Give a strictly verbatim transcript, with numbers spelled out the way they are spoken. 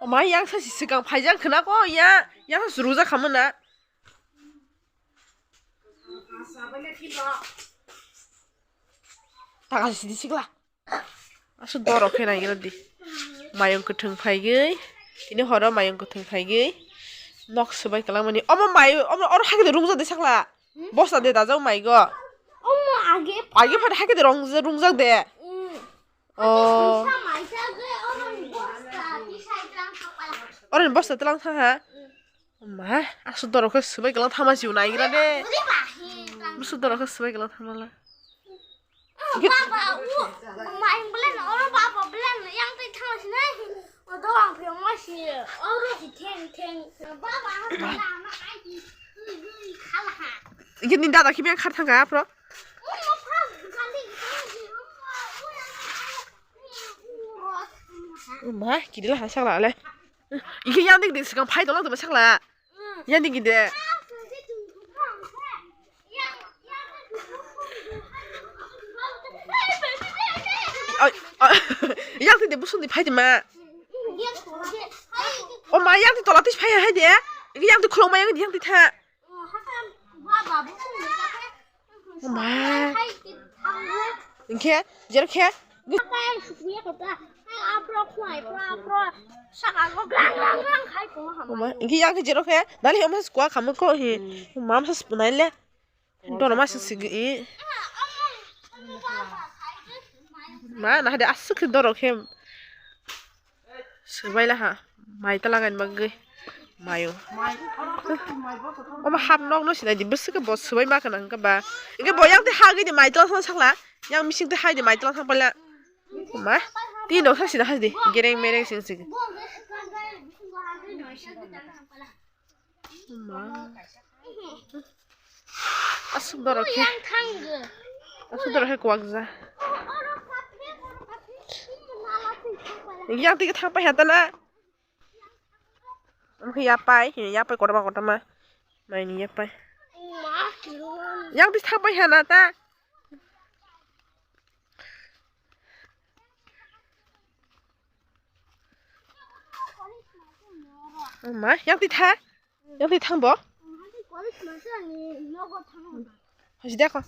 Oma, yang sa si swkang phaijak khna ko, ya, yang sa si rujak khamna. Taka sidi sikla. Asu dorok khe nai di. Mayung kwthwng phaigwi. Tini horo mayung kwthwng phaigwi. Nok swbai kwlangmani. Omo mai, omo oro hakhe de rungjak de sakla. Bosta de dajak mai go. Omo age. Age phan hakhe de rong, rungjak de. Mm. Oh. Sa mai sa ge, oro ni bosta, ti sai tlang thang pala. Oro ni bosta tlang thang ha? Mm. Ma, asu dorok khe swbai kwlwng thama si naigra de. Uri ba, he, tlang. Musu dorok khe swbai kwlwng thama la. Oh, baba, u, mai belen, oro baba belen, yang tei thang si nai. O do ang phe ma si, oro si theng theng. Baba, ang na na ai ki, ui, ui, khala ha. Ikhe ni dada khibi ang khar thang ka, afro. Ma, kiri la ha sakla le. Ikhe yang dik dik sikang phai dolang tuma sakla. Yang dik dik de. Ai, ai, yang dik dik busung dik phai di ma. O ma, yang dik tola dik phai hai de. Yang dik khulong ma yang dik yang dik tha. Ma. Hinkhe, jero khe. Oma, hinkhe yang khe jero khe. Dali oma skua khamu ko hi. Mam sa spunai le. Doro ma sigi. Ma, na hade asuk khe doro khe. Swbai laha, mai tala gaini bagwi mayo. Omo hap nok no sinai di, bwswk bo swbai ma kana hwnkhe ba. Hwnkhe bo yang tei hagwi di mai tala thang sakla, yang mising tei hai di mai tala thang paila. Ma, tini nok thang sina hai di, gereng mereng sing sing. Ma. Asuk dorok khe. Yang thang ge. Asuk dorok khe kwak ja. Yang tike thang pai hata na. Ang khe yapai, yapai kotorma kotorma. Maini yapai. Yang tike thang pai hana ta. Ma, yang twi tha? Yang twi thang bo? Hoji da ko.